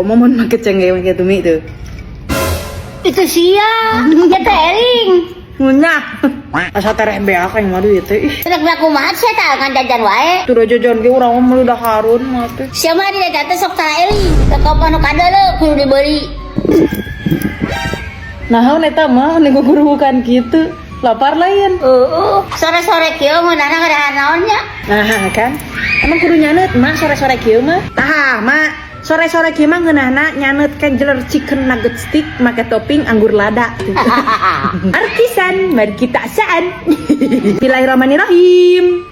Komo mun make cengkeh make tumi tuh. Itu sia, ya teh ering. Ngeunah. Asa tereh beak aing mah duit teh. Ih, Rek beak kumaha sia tah ngan jajan wae. tuh jajan ge urang mah meuli dahareun mah teh. Sia mah di teh sok tara eling. Tekop anu kadeuleu kudu dibeli. Naon eta mah nih gugurukan kitu. Lapar lain. Heeh, sore-sore kieu meunana ngadahar naon nya? Nah kan. Emang kudu nyaneut mah sore-sore kieu mah. Tah, mak. Sore-sore kieu mah ngeunahna nyaneut Kanjeler chicken nugget stick make topping anggur lada. Artisan, mari kita asaan. Bismillahirrahmanirrahim.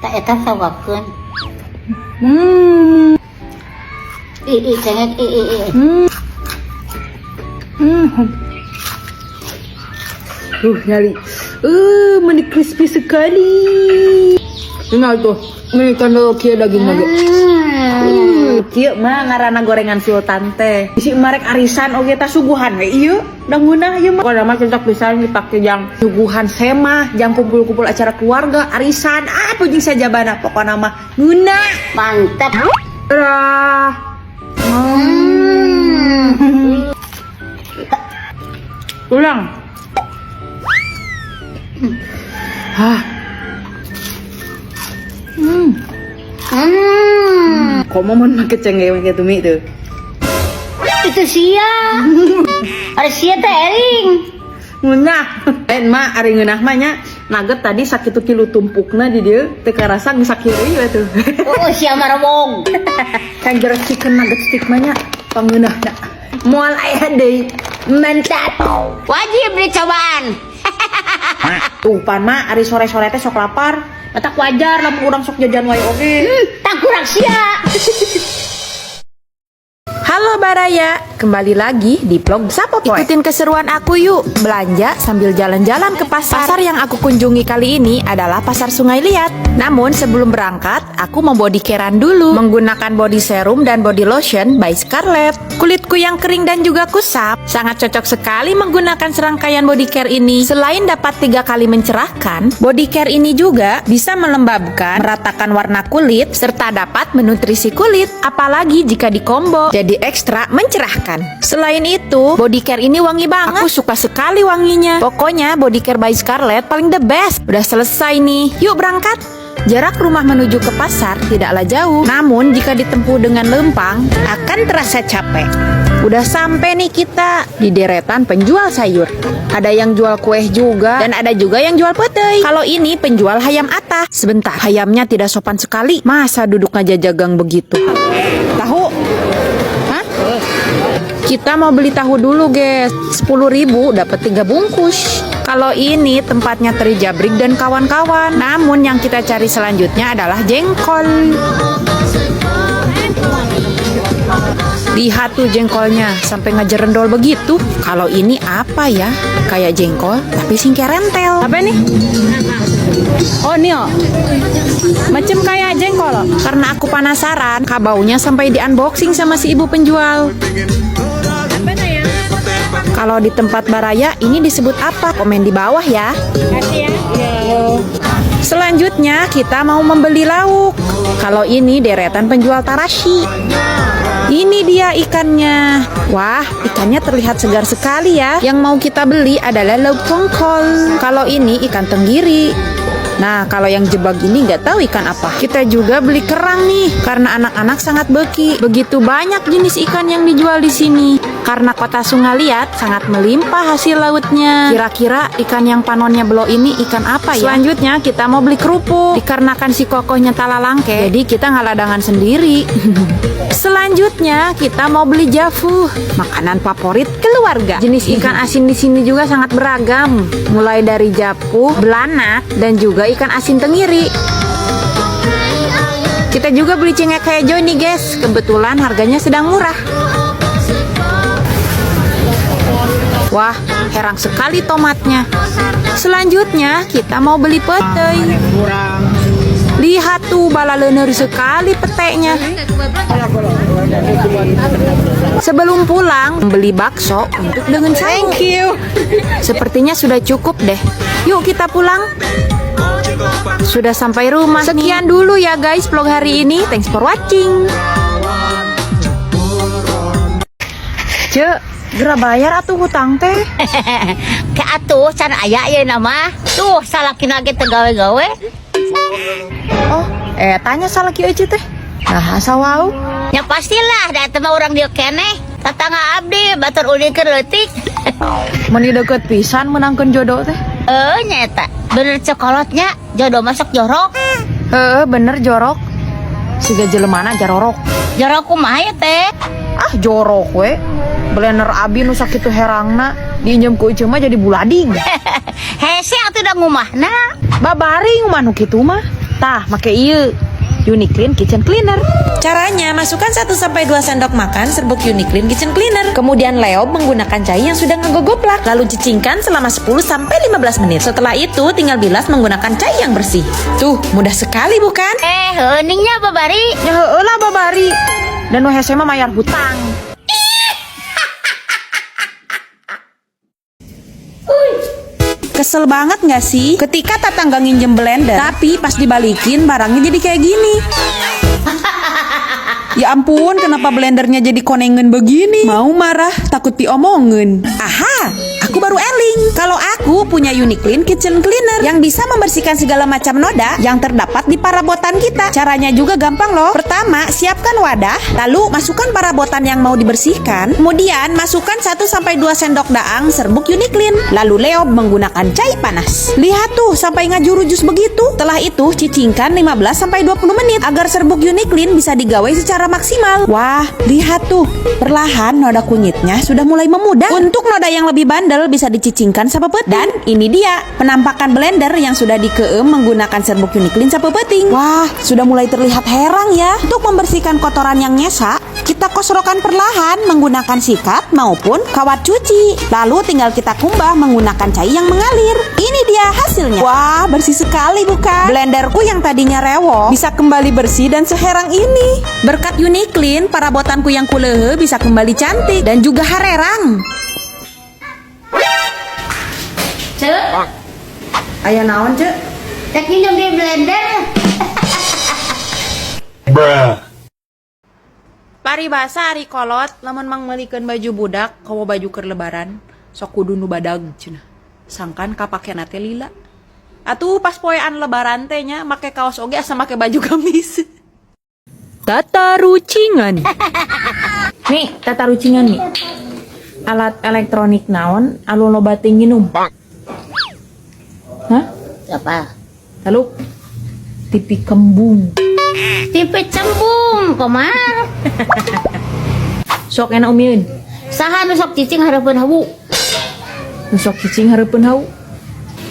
Tak eta sawapkeun. Ih, ih, cengek, ih, ih, ih. Nyali. Meni crispy sekali. Nah tuh, meni kandel kieu daging mah. Kieu mah ngaranna gorengan sultan teh. Bisi marek arisan oge tah suguhan we ieu. Da ngeunah ieu mah. Pokona mah cocok pisan dipake jang suguhan semah, jang kumpul-kumpul acara keluarga, arisan, ah jeung sajabana pokona mah ngeunah. Mantap. Dadah. Ulang. Hah. Komo mun make cengkeh make tumi tuh. Itu sia. Ada sia teh ering. Ngeunah. Mak ari ngeunah mah nya nugget tadi sakitu kilo tumpukna di dieu teu karasa geus sakieu deui we tuh. Oh, sia mah rewong. Kanjer chicken nugget stick mah nya pangeunahna. Moal aya deui. Mantap. Wajib dicobaan. Tuh pan mah ari sore-sore teh sok lapar. Matak wajar lamun urang sok jajan wae oge. Tangkurak sia. Halo Baraya, kembali lagi di vlog Sapopoe. Ikutin keseruan aku yuk, belanja sambil jalan-jalan ke pasar. Pasar yang aku kunjungi kali ini adalah Pasar Sungai Liat. Namun sebelum berangkat, aku mau body carean dulu menggunakan body serum dan body lotion by Scarlett. Kulitku yang kering dan juga kusam, sangat cocok sekali menggunakan serangkaian body care ini. Selain dapat 3 kali mencerahkan, body care ini juga bisa melembabkan, meratakan warna kulit, serta dapat menutrisi kulit. Apalagi jika dikombo, jadi ekstra mencerahkan. Selain itu, body care ini wangi banget. Aku suka sekali wanginya. Pokoknya body care by Scarlett paling the best. Udah selesai nih, yuk berangkat. Jarak rumah menuju ke pasar tidaklah jauh. Namun jika ditempuh dengan lempang, akan terasa capek. Udah sampai nih kita di deretan penjual sayur. Ada yang jual kue juga dan ada juga yang jual petai. Kalau ini penjual hayam atah. Sebentar, hayamnya tidak sopan sekali. Masa duduk aja jagang begitu? Tahu? Hah? Kita mau beli tahu dulu, guys. 10.000 dapat 3 bungkus. Kalau ini tempatnya teri jabrik dan kawan-kawan. Namun yang kita cari selanjutnya adalah jengkol. Lihat tuh jengkolnya sampai ngajerendol begitu. Kalau ini apa ya? Kayak jengkol tapi singkerentel. Apa nih? Oh, ini oh. Macam kayak jengkol. Karena aku penasaran, kabaunya sampai di unboxing sama si ibu penjual. Kalau di tempat Baraya ini disebut apa? Komen di bawah ya. Selanjutnya kita mau membeli lauk. Kalau ini deretan penjual tarashi. Ini dia ikannya. Wah, ikannya terlihat segar sekali ya. Yang mau kita beli adalah lauk tongkol. Kalau ini ikan tenggiri. Nah, kalau yang jebak ini nggak tahu ikan apa. Kita juga beli kerang nih, karena anak-anak sangat beki. Begitu banyak jenis ikan yang dijual di sini. Karena kota Sungai Liat sangat melimpah hasil lautnya. Kira-kira ikan yang panonnya belo ini ikan apa ya? Selanjutnya kita mau beli kerupuk. Dikarenakan si kokohnya talalangke, jadi kita ngaladangan sendiri. Selanjutnya kita mau beli jafu, makanan favorit keluarga. Jenis ikan asin di sini juga sangat beragam, mulai dari japuh, belanak, dan juga ikan asin tenggiri. Kita juga beli cengek hijau nih guys, kebetulan harganya sedang murah. Wah, herang sekali tomatnya. Selanjutnya kita mau beli petai. Lihat tuh, balaleuneur sekali peteknya. Sebelum pulang, beli bakso untuk dengan sangu. Thank you. Sepertinya sudah cukup deh. Yuk, kita pulang. Sudah sampai rumah. Sekian dulu ya guys vlog hari ini. Thanks for watching. Cek, gera bayar atuh hutang teh. Ke atuh can aya ieu nama. Tuh salakina ge teu gawe-gawe. Oh, tanya salaki Ece teh. Nah, asa wau. Ya pastilah da eta mah urang dieu keneh. Tatangga abdi batur ulin keur leutik. Meni deket pisan menangkeun jodoh teh. Eh, nya eta. Bener cek kolotnya, jodoh masuk jorok. Heeh, bener jorok. Siga jelemana jarorok. Jorok kumaha ya teh? Ah, jorok we. Blender abi nu sakitu herangna diinjem ku Ece mah jadi bulading. Hese atuh da ngumahna. Babari ngumah nu kitu mah. Tah, make ieu. Uniclean Kitchen Cleaner. Caranya, masukkan 1-2 sendok makan serbuk Uniclean Kitchen Cleaner. Kemudian leob menggunakan cai yang sudah ngegogoplak. Lalu cicingkan selama 10-15 menit. Setelah itu tinggal bilas menggunakan cai yang bersih. Tuh, mudah sekali bukan? Eh, heuningnya babari. Ya heueuh lah babari. Dan nu hese mah mayar hutang. Kesel banget nggak sih? Ketika tetangga nginjem blender, tapi pas dibalikin barangnya jadi kayak gini. Ya ampun, kenapa blendernya jadi konengen begini? Mau marah, takut diomongin. Aha, aku baru eling. Kalau aku punya Uniclean Kitchen Cleaner yang bisa membersihkan segala macam noda yang terdapat di perabotan kita. Caranya juga gampang loh. Pertama, siapkan wadah, lalu masukkan perabotan yang mau dibersihkan. Kemudian, masukkan 1-2 sendok daang serbuk Uniclean. Lalu leob menggunakan cai panas. Lihat tuh, sampai ngajurujus begitu. Setelah itu, cicingkan 15-20 menit agar serbuk Uniclean bisa digawe secara maksimal. Wah, lihat tuh. Perlahan noda kunyitnya sudah mulai memudar. Untuk noda yang lebih bandel bisa dicicingkan sapeuting. Dan ini dia penampakan blender yang sudah dikeem menggunakan serbuk Uniclean sapeuting. Wah, sudah mulai terlihat herang ya. Untuk membersihkan kotoran yang nyesa, kita kosrokan perlahan menggunakan sikat maupun kawat cuci. Lalu tinggal kita kumbah menggunakan cai yang mengalir. Ini dia hasilnya. Wah, bersih sekali bukan? Blenderku yang tadinya rewok bisa kembali bersih dan seherang ini. Berkat Uniclean, perabotanku yang kulehe bisa kembali cantik dan juga harerang. Cek, Aya naon, Cek? cek minjem di blender. Bruh. Paribasa ari kolot lamun mangmeulikeun baju budak komo baju keur lebaran sok kudu nu badag cenah. Sangkan kapakena teh lila. Atuh pas poean lebaran teh nya make kaos oge asa make baju gamis. Tata rucingan. Nih, tata rucingan nih. Alat elektronik naon anu loba teu nginum? Hah? Apa? Lalu TV kembung. TV cembung, komar. Sok enak umieun. Saha nu sok cicing hareupeun hawu? Nu sok cicing hareupeun hawu.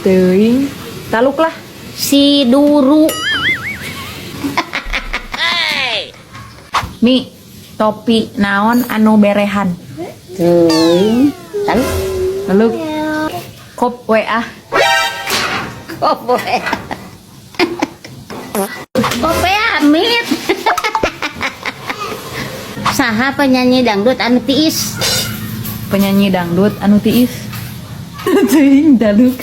Teuing. Taluk lah. Si Duru. Mi, topi naon anu berehan? Teuing. Lalu Lalu kop WA. kopo. Kope amit. Saha penyanyi dangdut anu tiis? Penyanyi dangdut anu tiis. Teuing taluk.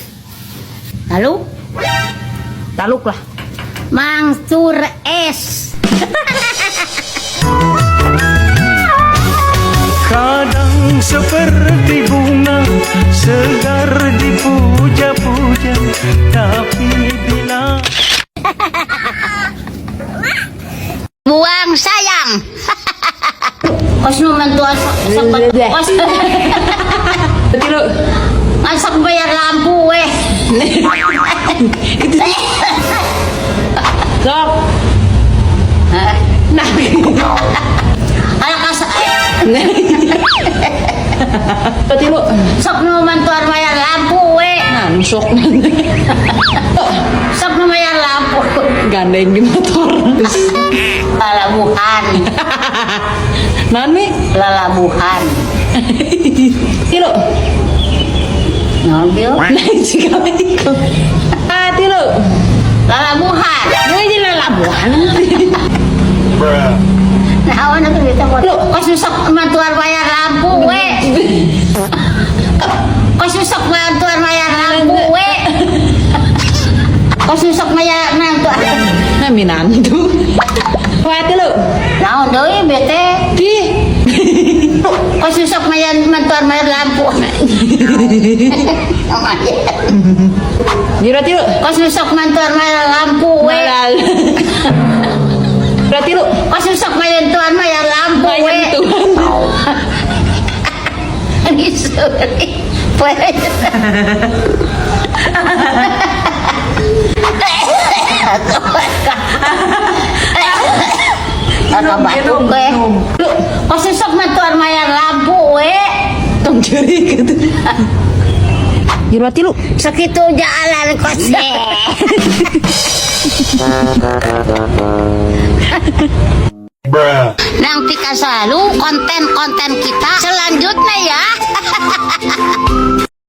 Lalu Taluk lah. Mangsur S. Kadang seperti bunga segar dipuja-puja, tapi bila Buang sayang. Kos nu mantuan sok kos. Tilu. Masak bayar lampu weh. Sok. Nah. Ayo kas Tilu. sok nu mantuan bayar lampu weh. Nah, nu sok. Sok nu bayar lampu. Gandeng di motor. Lalabuhan. Naon Mi? Lalabuhan. Tilu. Naon bil? Nah, jika itu. Ah, tilu. Lalabuhan. Jadi lalabuhan. Bruh. Naon atuh bisa lu kos nu sok mantuan bayar lampu we. Kos nu sok mantuan bayar lampu we. Kos nu sok bayar mantuan. Nah minantu. Poe tilu. Naon deui bete. Di. Kos nu sok bayar mantuan bayar lampu. Jero tilu. Kos nu sok mantuan bayar lampu we. Malal. Berarti lu Kos nu sok mantuan bayar lampu we. Bayar tuan. Sorry. Poe. Apa batuk we? Lu Kos nu sok mantuan bayar lampu we. tong curi gitu. Jero tilu. Sakitu jalan kos. Bruh. Nantikan selalu konten-konten kita selanjutnya ya.